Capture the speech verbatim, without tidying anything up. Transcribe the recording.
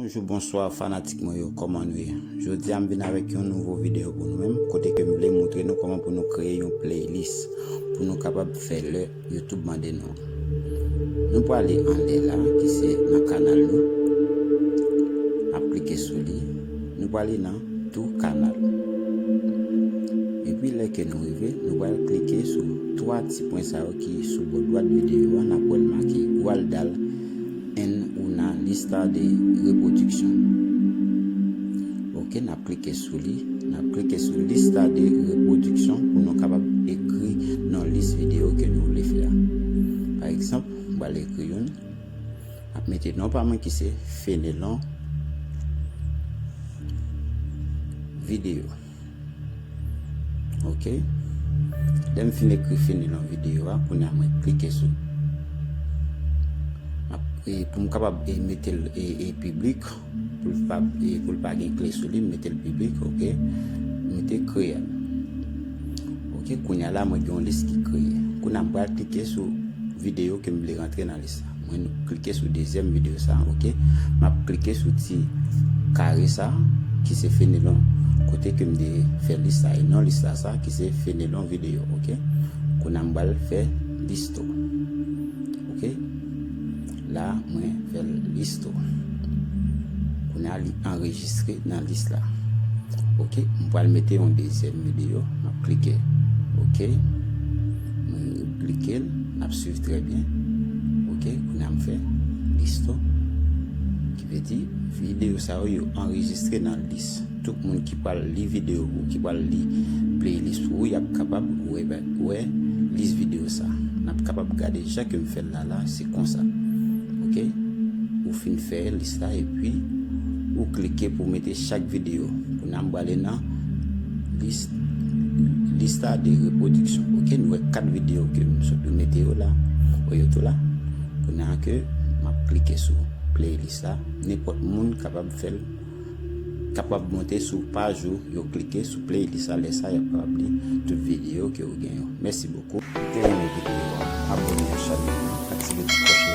Bonjou, bonswa fanatik mwen yo, kòman nou ye? Jodi a m vin avèk yon nouvo videyo pou nou menm, kote ke m vle montre nou kòman pou nou kreye yon playlist pou nou kapab fè lè YouTube mande nou. Nou prale anlè la, ki se nan kanal nou. N ap klike sou li. Nou prale nan tou kanal. Epi lè ke nou rive, nou pral klike sou twa ti pwen sa yo ki sou bò dwat videyo a, n ap wè l make Gualdal en una lista de reproducción. Ok, n ap klike sou li. N ap klike sou lista de reproducción pou nou kapab ekri non lis videyo ke nou vle fè a. Pa egzanp, m pral ekri youn. M ap mete non pa mwen ki se Fenelon Videyo. Ok. Lè m fin ekri Fenelon Videyo a, kounye a mwen klike sou. M ap, e, pou m kapab, e, mete l, e, e, piblik, pou l pa, e, pou l pa gen kle sou li, m mete l piblik, ok. M mete kreyòl. Ok, kounye a la, mwen gen yon lis ki kreye. Kounye a m pral klike sou videyo ke m vle rantre nan lis la. Mwen klike sou dezyèm videyo sa, ok. M ap klike sou ti kare sa, ki se Fenelon. Kote ke m te fè lis la, e non lis la sa, ki se Fenelon Videyo, ok. Kounye a m pral fè listo. Ok. La, mwen fè listo. Kounye a li anrejistre nan lis la. Ok, m pral mete yon dezyèm videyo. M ap klike. Ok. Mwen klike l, n ap swiv trè byen. Ok, kounye a m fè listo. Ki vle di, videyo sa yo, yo anrejistre nan lis. Tout moun ki pral li videyo ou ki pral li playlist ou, y ap kapab wè, wè lis videyo sa. N ap kapab gade jan ke m fè l la, la, se konsa. Ok? Ou fin fè lis la, epi ou klike pou mete chak videyo. Kounye a m prale nan lis, lista de reproducción. Ok, nou wè kat videyo ke m sot mete yo la, wè yo tou la. Kounye a ke m ap klike sou playlist la, nenpòt moun kapab fè l, kapab monte sou paj ou, yo klike sou playlist la, lè sa y ap kapab li tout videyo ke ou gen yo. Mèsi bokou. Si w te renmen videyo a, abòne a chanèl la, aktive ti klòch